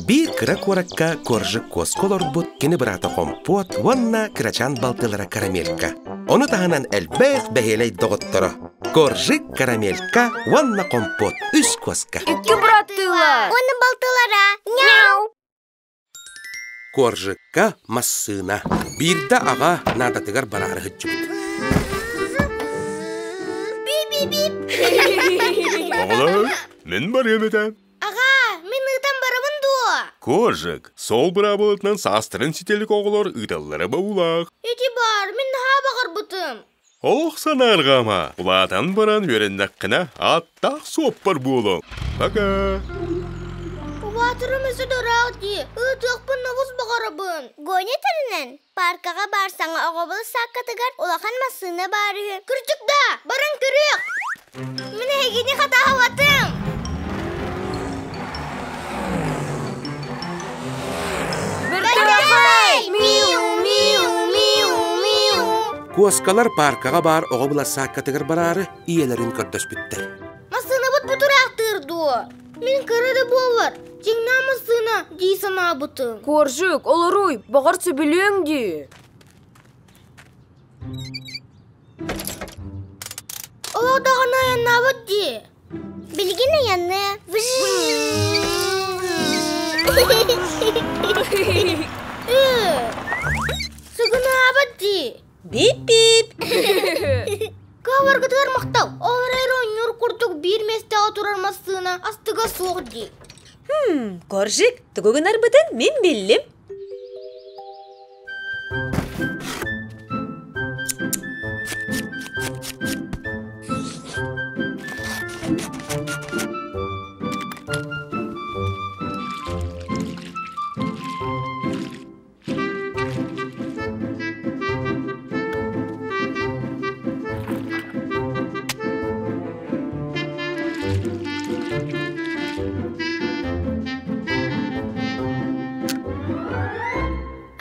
Биир кыра куоракка Коржик куоска олорбут кини быраата Хомпуот уонна кырачаан балтылара Карамелька. Ону таһынан элбэх бэһиэлэй доҕотторо Коржик, Карамелька уонна Хомпуот үс куоска. Икки быраттыылар. Уонна балтылара. Няу! Коржикка массыына. Биирдэ аҕа наадатыгар бараары сылдьыбыт. Бип-бип-бип. Оҕолор, мин барыам этэ. Аҕа, мин ыытан барабын дуо? Коржик, сол быраабылатынан саастарын ситэлик оҕолор ыыталлара баулаах. Ити баар, мин наһаа баҕарбытым. Олох санаарҕаама, улаатан баран үөрэннэххинэ ааттаах суоппар буолуоҥ. Пока! Убаатырым өссө да ыраах дии, ыытыахпын олус баҕарабын. Гоня тэринэн, пааркаҕа баар саҥа оҕобул сааккатыгар улахан массыына баар үһү. Кырдьык да, баран көрүөх! Мин эһигини хатаһабатым! Бэртээхэй! Миу, миу, миу, миу! Куоскалар пааркаҕа баар оҕо былассааккатыгар бараары ийэлэрин көрдөспүттэр. Массыынабыт бутураахтыыр дуо? Мин кыра да буоллар, дьиҥнээх массыына дии санаабытым. Коржик, олоруй, баҕар сөбүлүөҥ дии. Олох даҕаны айаннаабыт дии. Билигин айанныа. Сыгынаабат дии. Бип-бип. Кыһаларгытыгар махтал. Ол эрээри оонньуур курдук биир миэстэҕэ турар массыына астыга суох дии. Хм, Коржик, тугу гынарбытын мин биллим.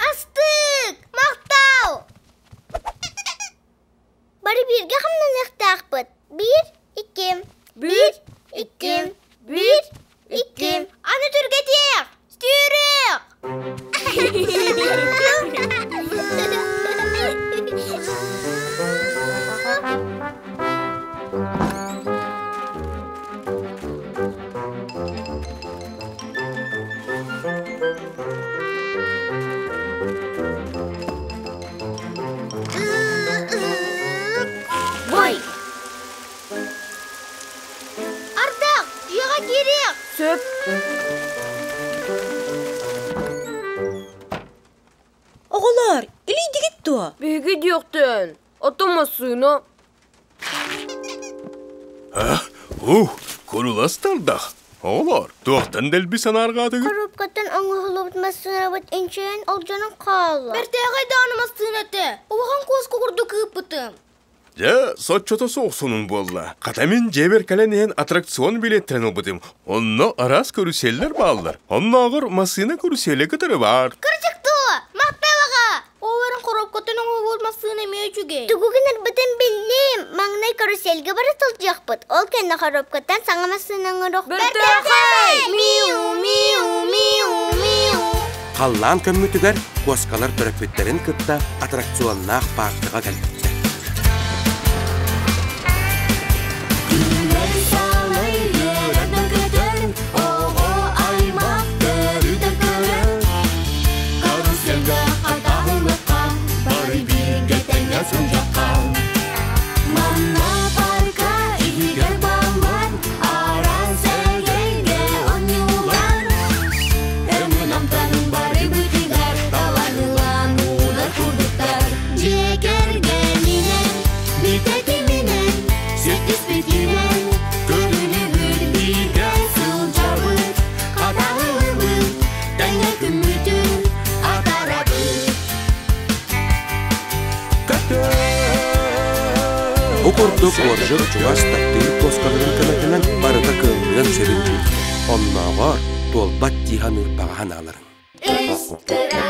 Астык! Махтал! Бары бииргэ хамнаныахтаахпыт. Биир, икки, биир, икки, биир, икки. Аны түргэтиэх! Сүүрүөх! Бой! Ардах, дьиэҕэ киириэх! Сөп. Оҕолор, илийдигит дуо? Биһиги диэхтэн, ото массыына. Ух, курулас тардах. Оҕолор, туохтан дэлби санаарҕаатыгыт? Коробкаттан оҥоһуллубут массыынабыт инчэйэн алдьанан хаалла. Бэртээхэй даҕаны массыына этэ. Улахан куоска курдук ыыппытым. Дьэ, соччото суох сонун буолла. Хата мин дьиэбэр кэлэн иһэн аттракцион билиэттэрин ылбытым. Онно араас каруселлэр бааллар. Оннооҕор массыына каруселэ кытары баар. Кырдьык дуо? Махтал аҕа! Ол эрэн коробкаттан оҥоһуллубут массыына эмиэ үчүгэй. Тугу гынарбытын биллим. Маҥнай карусельга бара сылдьыахпыт. Ол кэннэ коробкаттан саҥа массыына оҥоруохпут. Бэртээхэй! Миу, миу, миу, миу. Халлаан көммүтүгэр куоскалар төрөппүттэрин кытта аттракционнаах пааркаҕа кэлбиттэр. Бу курдук Коржик чугас таптыыр куоскаларын көмөтүнэн барыта кыаллыан сөбүн билбит. Оннооҕор туолбат дии саныыр баҕа санааларын. Үс кыра